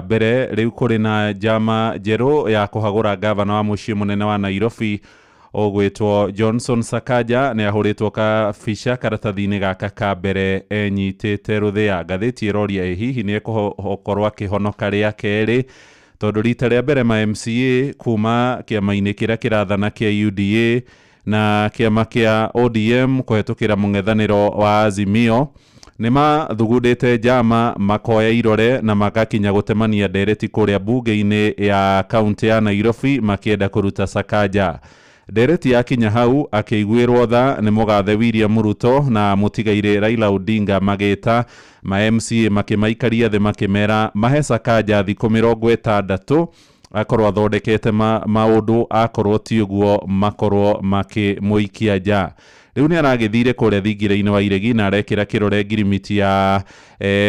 Mbere rĩu kũrĩ na njama njerũ ya kũhagũra ngavana wa mũciĩ mũnene wa Nairobi ũgwĩtwo Johnson Sakaja. Nĩ ahũrĩtwo kabica karatathi-inĩ gaka ka mbere enyitĩte rũthĩa. Ngathĩti ĩroria, ĩ hihi nĩ ekũkorwo akĩhonoka rĩa kerĩ, tondũ rita rĩa mbere ma MCA kuma kĩama-inĩ kĩrĩa kĩrathana kĩa UDA na kĩama kĩa ODM kũhetũkĩra mũng'ethanĩro wa Azimio nĩ mathugundĩte njama, makoya irore na magakinya gũtemania ndereti kũrĩa bunge-inĩ ya kaunti ya Nairobi makĩenda kũruta Sakaja. Ndereti yakinya hau, akĩiguĩrwo tha nĩ mũgathe William Ruto na mũtigairĩ Raila Odinga, magĩta ma MCA, makĩmaikaria thĩ, makĩmera mahe Sakaja thikũ 60 akorwo athondekete maũndũ, akorwo ti ũguo makorwo makĩmũikia nja. Rĩu nĩ aragĩthire kũrĩa thingira-inĩ wa iregi na arekĩra kĩrore ngirimiti ya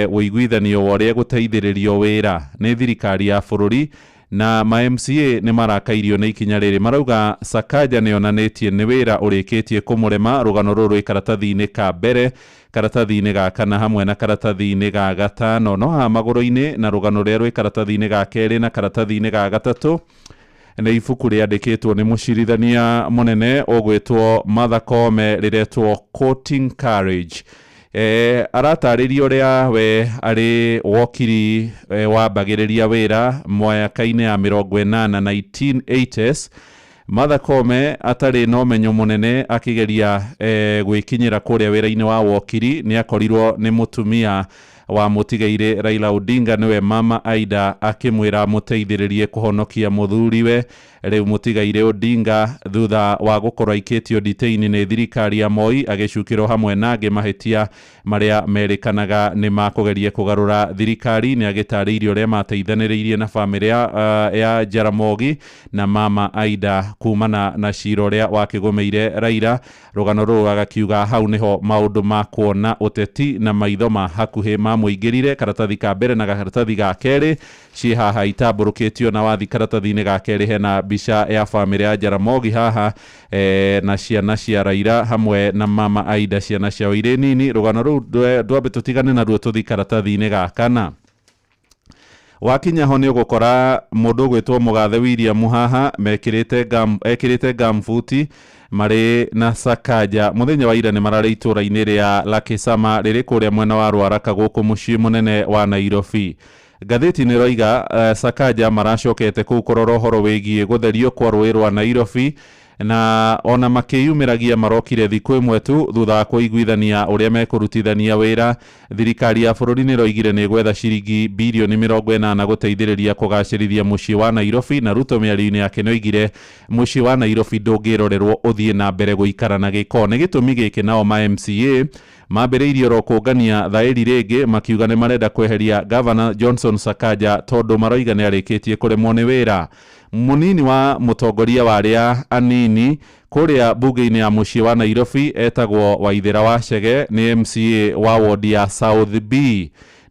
ũiguithanio wa ũrĩa gũteithĩrĩrio wĩra nĩ thirikari ya bũrũri, na ma MCA nĩ marakairio nĩ ikinya rĩrĩ. Marauga Sakaja nĩ onanĩtie nĩ wĩra ũrĩkĩtie kũmũrema. Rũgano rũrũ rwĩ karatathi-inĩ ka mbere, karatathi-inĩ ga kana hamwe na karatathi-inĩ ga gatano. No haha magũrũ-inĩ na rũgano rũrĩa rwĩ karatathi-inĩ ga kerĩ na karatathi-inĩ ga gatatũ nĩ ibuku rĩandĩkĩtwo nĩ mũcirithania mũnene ũgwĩtwo Martha Koome, rĩretwo Courting Courage. Aratarĩria ũrĩa we arĩ wokiri wambagĩrĩria wĩra mwaka-inĩ ya 80, 1980s. Martha Koome atarĩ na ũmenyo mũnene akĩgeria gwĩkinyĩra kũrĩa wĩra-inĩ wa wokiri, nĩ akorirwo nĩ mũtumia wa mũtigairĩ Raila Odinga, nĩwe Mama Aida, akĩmwĩra amũteithĩrĩrie kũhonokia mũthuriwe rĩu mũtigairĩ Odinga thutha wa gũkorwo aikĩtio detain nĩ thirikari ya Moi, agĩcukĩrwo hamwe na angĩ mahĩtia marĩa merĩkanaga nĩ makũgeria kũgarũra thirikari. Nĩ agĩtarĩirie ũrĩa mateithanĩrĩirie na bamĩrĩ ya Jaramogi na Mama Aida kumana na cira ũrĩa wakĩgũmĩire Raila. Rũgano rũrũ agakiuga hau nĩho maũndũ ma kuona ũteti na maitho ma hakuhĩ mamũingĩrire. Karatathi ka mbere na karatathi ga kerĩ ciĩ haha itambũrũkĩtio, na wathi karatathi-inĩ ga kerĩ hena mbica ya bamĩrĩ ya Jaramogi haha na ciana cia Raila hamwe na Mama Aida, ciana ciao irĩ nini. Rũgano rũu ndwambe tũtigane naruo, tũthi karatathi-inĩ ga kana. Wakinya ho nĩ ũgũkora mũndũ ũgwĩtwo mũgathe William haha mekĩrĩte gum, ekĩrĩte gumboot marĩ na Sakaja. Mũthenya wa ira nĩ mararĩ itũũra-inĩ rĩa Lakisama rĩrĩ kũrĩa mwena wa Rwaraka gũkũ mũciĩ mũnene wa Nairobi. Ngathĩti nĩ ĩroiga Sakaja maracokete kũu kũrora ũhoro wĩgiĩ gũtherio kwa rũĩ rwa Nairobi, na ona makĩyumĩragia marokire thikũ ĩmwe tu thutha wa kũiguithania ũrĩa mekũrutithania wĩra. Thirikari ya bũrũri nĩ ĩroigire nĩ ĩgwetha ciringi birioni 80 gũteithĩrĩria kũgacĩrithia mũciĩ wa Nairobi, na Ruto mĩario-inĩ yake nĩ oigire mũciĩ wa Nairobi ndũngĩrorerwo ũthiĩ na mbere gũikara na gĩko. Nĩ gĩtũmi gĩkĩ nao ma MCA mambĩrĩirie oro kũngania thaĩri rĩngĩ, makiuga nĩ marenda kweheria Governor Johnson Sakaja tondũ maroiga nĩ arĩkĩtie kũremwo nĩ wĩra. Mũnini wa mũtongoria wa arĩa anini kũrĩa bunge-inĩ ya mũciĩ wa Nairobi etagwo Waithĩra wa Chege, nĩ MCA wa wodi ya South B,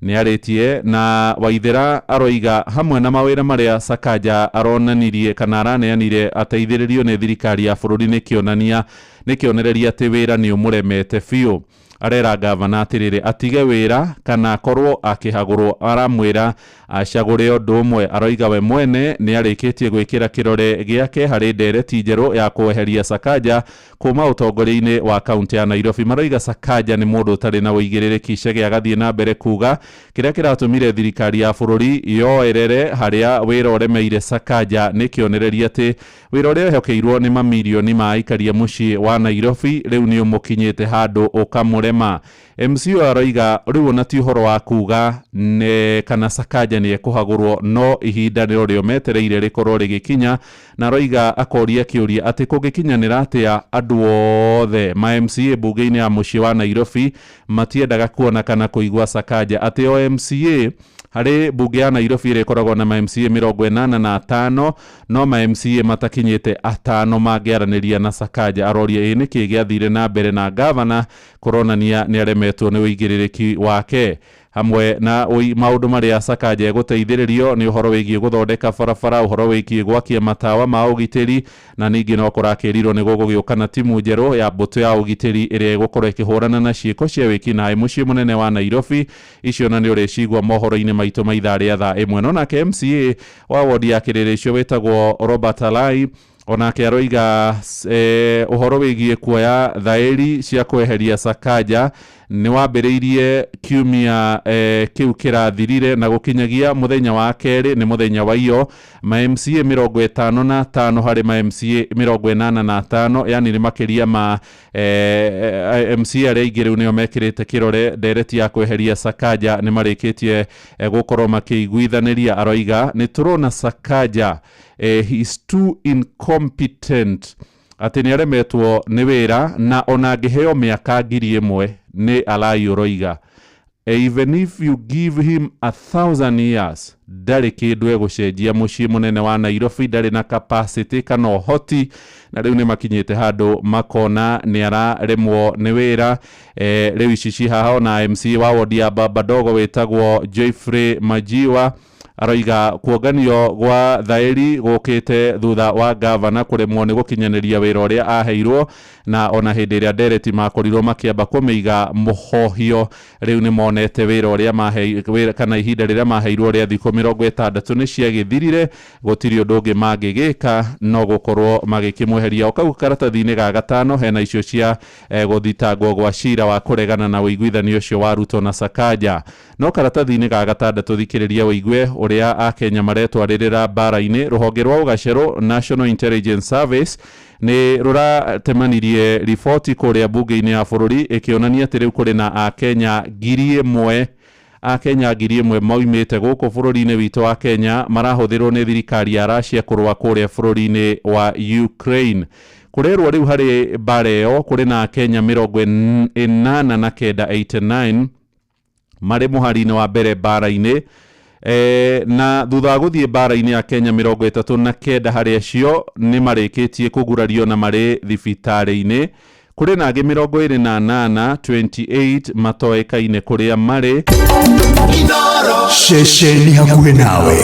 nĩ arĩtie na Waithĩra aroiga hamwe na mawĩra marĩa Sakaja aronanirie kana araneanire ateithĩrĩrio nĩ thirikari ya bũrũri nĩ kĩonania nĩ kĩonereria atĩ wĩra nĩ ũmũremete biũ. Arera gavana atĩrĩrĩ, atige wĩra kana akorwo akĩhagũrwo. Aramwĩra acagũre ũndũ ũmwe. Aroiga we mwene nĩ arĩkĩtie gwĩkĩra kĩrore gĩake harĩ ndereti njerũ ya kweheria Sakaja kuma ũtongoria-inĩ wa kaunti ya Nairobi. Maroiga Sakaja nĩ mũndũ ũtarĩ na ũigĩrĩrĩki. Chege agathiĩ na mbere kuga kĩrĩa kĩratũmire thirikari ya bũrũri yoerere harĩa wĩra ũremeire Sakaja nĩ kĩonereria atĩ wĩra ũrĩa ehokeirwo nĩ mamirioni ma aikaria mũciĩ wa Nairobi rĩu nĩ ũmũkinyĩte handũ ũkamũrema. MC ũyũ aroiga rĩu ona ti ũhoro wa kuga kana Sakaja nĩ ekũhagũrwo, no ihinda nĩro rĩo metereire rĩkorwo rĩgĩkinya, na aroiga akoria kĩũria atĩ kũngĩkinyanĩra atĩa andũ othe ma MCA bunge-inĩ ya mũciĩ wa Nairobi matiendaga kuona kana kũigua Sakaja, atĩ o MCA harĩ bunge ya Nairobi ĩrĩa ĩkoragwo na ma MCA 85, no ma MCA matakinyĩte atano mangĩaranĩria na Sakaja. Aroria ĩ nĩkĩ gĩathire na mbere na gavana kũronania nĩ aremetwo nĩ ũigĩrĩrĩki wake. Hamwe na maũndũ marĩa Sakaja egũteithĩrĩrio nĩ ũhoro wĩgiĩ gũthondeka barabara, ũhoro wĩgiĩ gwakia matawa ma ũgitĩri, na ningĩ no kũrakĩrirwo nĩ gũgũgĩũka na timu njerũ ya mbũtũ ya ũgitĩri ĩrĩa ĩgũkorwo ĩkĩhũrana na ciĩko cia wĩkinaĩ mũciĩ mũnene wa Nairobi. Icio na nĩ ũrĩcigua mohoro-inĩ maitũ ma ithaa rĩa thaa 1. No nake MCA wa wodi ya Kĩrĩrĩcio wĩtagwo Robert Alai onake aroiga ũhoro wĩgiĩ kuoya thaĩri cia kweheria Sakaja nĩ wambĩrĩirie kiumia kĩu kĩrathirire, na gũkinyagia mũthenya wa kerĩ nĩ mũthenya wa iyo, ma MCA 55 harĩ ma MCA 85, yani nĩ makĩria ma MCA arĩa aingĩ rĩu nĩo mekĩrĩte kĩrore ndereti ya kweheria Sakaja nĩ marĩkĩtie gũkorwo makĩiguithanĩria. Aroiga nĩ tũrona Sakaja he is too incompetent, atĩ nĩ aremetwo nĩ wĩra na ona angĩheo mĩaka 1000, nĩ Alai ũroiga, even if you give him 1,000 years, ndarĩ kĩndũ egũcenjia mũciĩ mũnene wa Nairobi, ndarĩ na capacity kana ũhoti, na rĩu nĩ makinyĩte handũ makona nĩ araremwo nĩ wĩra. Rĩu ici ci haha. Ona MC wa wodi ya Babadogo wĩtagwo Joyfrey Majiwa aroiga kuonganio gwa thaĩri gũkĩte thutha wa gavana kũremwo nĩ gũkinyanĩria wĩra ũrĩa aheirwo, na ona hĩndĩ ĩrĩa ndereti makorirwo makĩamba kũmĩiga mũhohio, rĩu nĩ monete wĩra ũrĩa wĩra kana ihinda rĩrĩa maheirwo rĩa thikũ 60 nĩ ciagĩthirire, gũtirĩ ũndũ ũngĩ mangĩgĩka no gũkorwo magĩkĩmweheria. O kau karatathi-inĩ ga gatano hena icio cia gũthitangwo gwa cira wa kũregana na ũiguithanio ũcio wa Ruto na Sakaja. No karatathi-inĩ ga gatandatũ, thikĩrĩria ũigue ũrĩa Akenya maretwarĩrĩra mbara-inĩ. Rũhonge rwa ũgacerũ, National Intelligence Service, nĩ rũratemanirie riboti kũrĩa mbunge-inĩ ya bũrũri ĩkĩonania atĩ rĩu kũrĩ na Akenya 1000, Akenya 1000 maumĩte gũkũ bũrũri-inĩ witũ wa Kenya marahũthĩrwo nĩ thirikari ya Russia kũrũa kũrĩa bũrũri-inĩ wa Ukraine. Kũrerwo rĩu harĩ mbara ĩyo kũrĩ na Akenya 89, 89 marĩ mũhari-inĩ wa mbere mbara-inĩ, na thutha wa gũthiĩ mbara-inĩ ya Kenya 39 harĩ acio nĩ marĩkĩtie kũgurario na marĩ thibitarĩ-inĩ. Kũrĩ na angĩ 28, 28 matoĩkaine kũrĩa marĩ. Ceceni hakuhĩ nawe.